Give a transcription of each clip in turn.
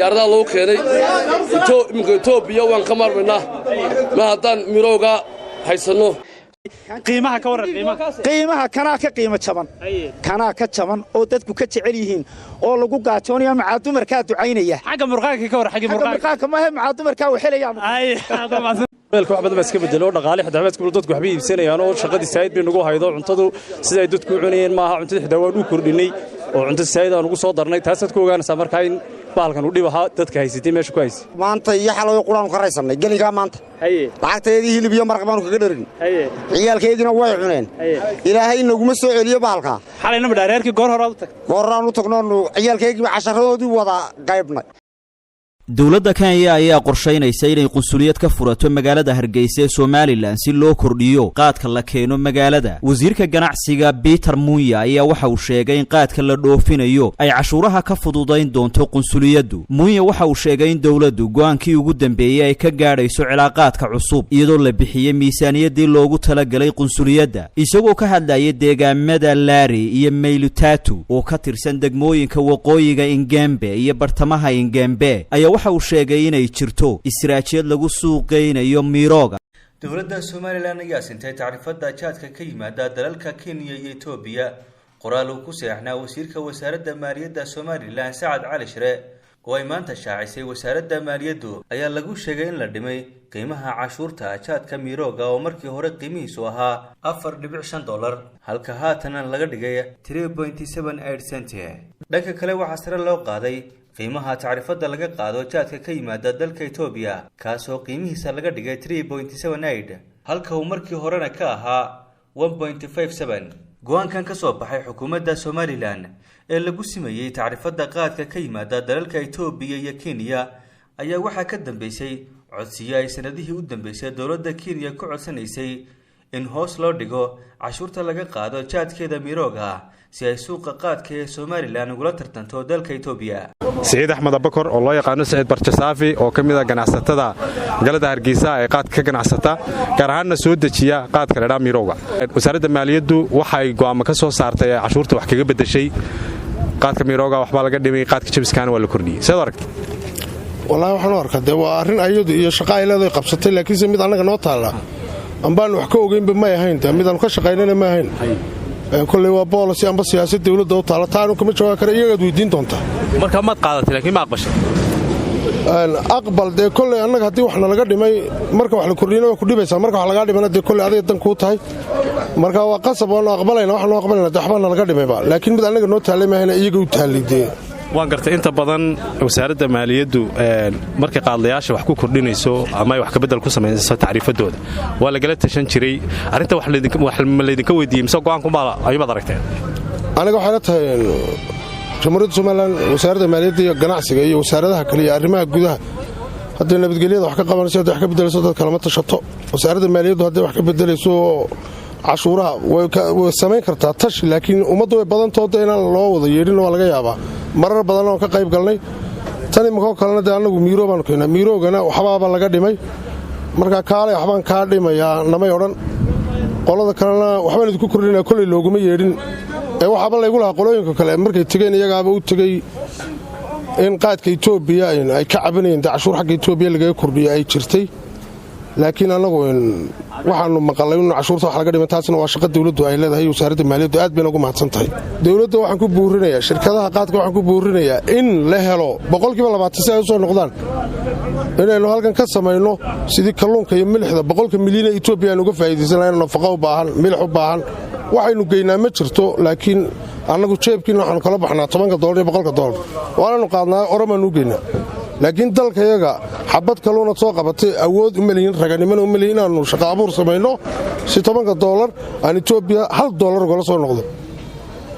Diyaaradaha lagu keenay iminka Etoobiya waan ka maarmaynaa ma haddaan mirooga haysanno. Qiimaha ka warran, qiimaha? Qiimaha kanaa ka qiimo jaban, kanaa ka jaban oo dadku ka jecel yihiin oo lagu gaajoonaya. Macaa dumarkaa ducaynaya. Xagga murqaanka ka warran, xagga murqaanka? Murqaanka maahe, macaa dumarkaa waxelayaan. Meelka wax badan baa iska bedelo, dhaqaale xitaa waxba iska bedelo. Dadku waxbay iibsanayaan oo shaqadii saayid bay nagu haydo. Cuntadu sida ay dadku u cunayeen maaha. Cuntada xitaa waan u kordhinay oo cunto saayid aan ugu soo darnay. Taasaad ku ogaanaysaa markaa in bahalkan uu dhib ahaa dadka haysatay meesha ku haysay. Maanta iyo xalay quraanu ka raysannay gelinkaa maanta. Lacagtayadii hilib iyo maraq baanu kaga dhergin, ciyaalkaygina way cuneen. Ilaahay naguma soo celiyo bahalkaa. Xalayna madhaa reerkii goor horaad u tagtay? Goor horaan u tagnoonu ciyaalkaygiiba casharadoodii wada qaybnay. Dowladda Kenya ayaa qorshaynaysa inay qunsuliyad ka furato magaalada Hargeysa ee Somaliland si loo kordhiyo qaadka la keeno magaalada. Wasiirka ganacsiga Peter Munya ayaa waxa uu sheegay in qaadka la dhoofinayo ay cashuuraha ka fududayn doonto qunsuliyaddu. Munya waxa uu sheegay in dowladdu go'aankii ugu dambeeyey ay ka gaadhayso cilaaqaadka cusub, iyadoo la bixiyey miisaaniyaddii loogu talagalay qunsuliyadda. Isagoo ka hadlayay deegaamada Laari iyo Mailutatu oo ka tirsan degmooyinka waqooyiga Ingembe iyo bartamaha Ingembe ayaa waxa uu sheegay inay jirto istaraatiijiyad lagu suuqgeynayo mirooga. Dowladda Somaliland ayaa sintay tacriifada jaadka ka yimaada dalalka Kenya iyo Etoobiya. Qoraal uu ku seexnaa wasiirka wasaaradda maaliyadda Somaliland, Sacad Cali Shire, oo ay maanta shaacisay wasaaradda maaliyaddu ayaa lagu sheegay in la dhimay qiimaha cashuurta jaadka mirooga, oo markii hore qiimihiisu ahaa $4.5, halka haatana laga dhigay 3.78 cent. Dhanka kale, waxaa sare loo qaaday qiimaha tacriifada laga qaado jaadka ka yimaada dalka Etoobiya, kaasoo qiimihiisa laga dhigay 3.78, halka uu markii horena ka ahaa 1.57. Go'aankan ka soo baxay xukuumadda Somaliland ee lagu simayey tacriifada qaadka ka yimaada dalalka Etoobiya iyo Kenya ayaa waxaa ka dambeysay codsiyo ay sanadihii u dambeysay dowladda Kenya ku codsanaysay in hoos loo dhigo cashuurta laga qaado jaadkeeda mirooga, si ay suuqa qaadka ee Somaliland ugula tartanto dalka Etoobiya. Siciid Axmed Abakor oo loo yaqaano Siciid Barjasaafi, oo ka mid ah ganacsatada magaalada Hargeysa ee qaadka ka ganacsata, gaar ahaanna soo dejiya qaadka ledhaa mirowga. Wasaaradda maaliyaddu waxay go'aamo ka soo saartay ee cashuurta wax kaga beddeshay. Qaadka mirowga waxbaa laga dhimay, qaadka jabiskaana waa la kordhiyey. Seed aragtay? Wallaahi waxaan u arkaa dee waa arrin ayadu iyo shaqa ay leedahay qabsatay, laakiinse mid annaga noo taalla ambaan wax ka ogeynba may ahayn, dee midaanu ka shaqaynana ma ahayn. Kolley waa policy amba siyaasad dowladda u taalla, taanu kama jawaabi kara, iyagaad weydiin doontaa. Marka maad qaadatay laakiin ma aqbashay? Aqbal dee, kolley annaga haddii wax nalaga dhimay, marka wax la kordhiyana waa ku dhibaysaa, marka wax lagaa dhimana dee kolley adiga dan kuu tahay. Marka waa qasab, waanu aqbalayna, waxaanu aqbalayna dee waxbaa nalaga dhimayba, laakiin mid annaga noo taallay maahayna, iyaga u taallay dee. Waan gartay. Inta badan wasaaradda maaliyaddu markay qaadlayaasha wax ku kordhinayso ama ay wax kabedel ku samaynayso tacriifadooda, waa lagala tashan jiray. Arrinta wax ma laydinka weydiiyey mise go'aankumaa ayumaad aragteen? Aniga waxay la tahay Jamhuuriyadda Somaliland, wasaaradda maaliyadda iyo ganacsiga iyo wasaaradaha kale iyo arrimaha gudaha, hadday nabadgelyada wax ka qabanayso, hadday wax ka bedelayso, dad kalama tashato. Wasaaradda maaliyaddu hadday wax ka bedelayso cashuuraha way samayn kartaa tashi, laakiin ummaddu way badantooda inaan loo wada yeedhin waa laga yaabaa. Marar badan oon ka qayb galnay. Tan iminkoo kalena dee annagu miiro baanu keennaa, miiroogana waxbaaba laga dhimay. Marka kaalay waxbaan kaa dhimayaa namay odhan, qolada kalena waxbaan idinku kordhinaa kolley looguma yeedhin. Ee waxaaba laygu lahaa qolooyinka kale markay tegeen iyagaaba u tegey in qaadka Etoobiya ay ka cabanayeen, dee cashuur xagga Etoobiya lagaga kordhiyo ay jirtay. Laakiin annagu waxaanu maqalay in cashuurta wax laga dhimay. Taasna waa shaqa dowladdu ay leedahay, wasaaradda maaliyaddu aad bayna ugu mahadsan tahay. Dowladda waxaan ku buurinayaa, shirkadaha qaadka waxaan ku buurinayaa in la helo 20% si ay u soo noqdaan, inaynu halkan ka samayno sidii kalluunka iyo milixda. 100-ka milyan ee Etoobiya aan uga faa'iidaysan lahayn, nafaqo u baahan, milix u baahan, waxaynu geynaa ma jirto. Laakiin annagu jeebkiina waxaanu kala baxnaa $10 iyo $100, waananu qaadnaa, Oromaanu u geynaa. Laakiin dalkayaga xabad kalluunad soo qabatay awood uma lihin, raganimona uma lihin inaannu shaqa abuur samayno si $10 aan Etoobiya $1 ugala soo noqdo.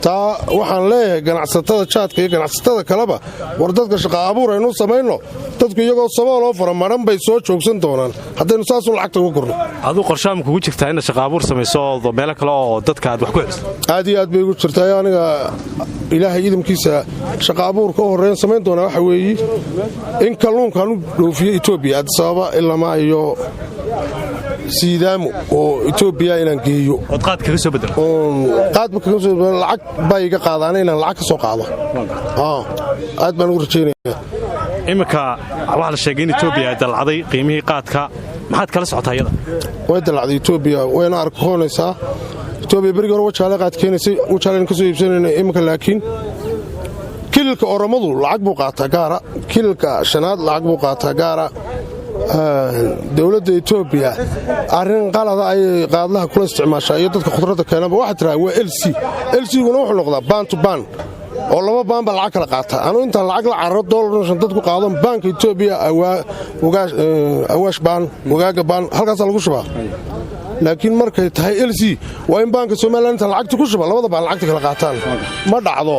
Taa waxaan leeyahay ganacsatada jaadka iyo ganacsatada kaleba, war dadka shaqa abuur aynu samayno. Dadku iyagoo sabooloo fara madhan bay soo joogsan doonaan haddaynu saasun lacagta uga korno. Aduu qorshaama kugu jirtaa inaad shaqa abuur samayso oo meelo kale oo dadka aad wax ku celiso? Aad iyo aad bay igu jirtaa. Aniga Ilaahay idamkiisa shaqa abuurka u horreyn samayn doonaa waxa weeye in kalluunkaan u dhoofiyo Etoobiya, Addis Ababa ilamaa iyo Siidaamo oo Etoobiya inaan geeyo. Ood qaad kaga soo bedelo? Qaadba kaga soo bedelo, lacag baa iga qaadaana, inaan lacag ka soo qaado aad baan ugu rajaynaya. Iminka waxaa la sheegay in Etoobiya ay dalacday qiimihii qaadka. Maxaad kala socotaa iyada? Way dalacday Etoobiya, wayna arkoonaysaa. Etoobiya berigii hore Wajaale qaad keenaysay, Wajaaleen ka soo iibsanayna. Iminka laakiin kililka Oromadu lacag buu qaataa gaara, kililka shanaad lacag buu qaataa gaara. Dowladda Etoobiya arrin qalada ayay qaadlaha kula isticmaashaa iyo dadka khudradda keenaba. Waxaa tiraa waa LC. LC-guna wuxuu noqdaa baan to baan, oo laba baan baa lacag kala qaata. Anu intaan lacag la cararo doolar shan dad ku qaadon baanka Etoobiya, Awaash baan, Wagaaga baan, halkaasaa lagu shubaa. Laakiin markay tahay LC, waa in baanka Somalilan inta lacagta ku shuba labada baan lacagta kala qaataan. Ma dhacdo,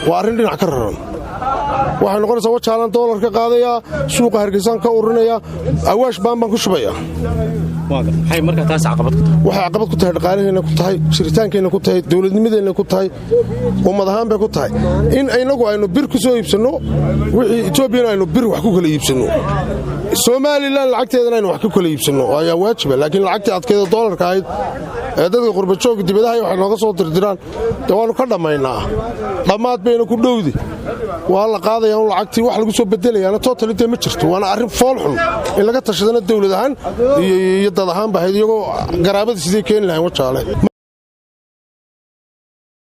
waa arrin dhinac ka raran. Waxay noqonaysaa Wajaalaan doolar ka qaadayaa, suuqa Hargeysaan ka urinayaa, Awaash baan baan ku shubaya. Maxay markaa taas caqabad ku tahay? Waxay caqabad ku tahay dhaqaalaheenna, ku tahay jiritaankeenna, ku tahay dowladnimadeenna, ku tahay ummad ahaan bay ku tahay in inagu aynu bir ku soo iibsanno wixii Etoobiyana aynu bir wax ku kala iibsanno, Somalilan lacagteedana aynu wax ku kala iibsanno ayaa waajiba. Laakiin lacagtii adkeeda doolarka ahayd ee dadka qurbajooga dibadaha waxay nooga soo dirdiraan, dee waannu ka dhammaynaa, dhammaad bayna ku dhowdi. Waa la qaadaya un lacagtii, wax lagu soo bedelayaana totally dee ma jirto. Waana arrin fool xun in laga tashadana dowlad ahaan iyo dad ahaan ba ahayd, iyagoo garaabada sidee keeni lahayn Wajaale.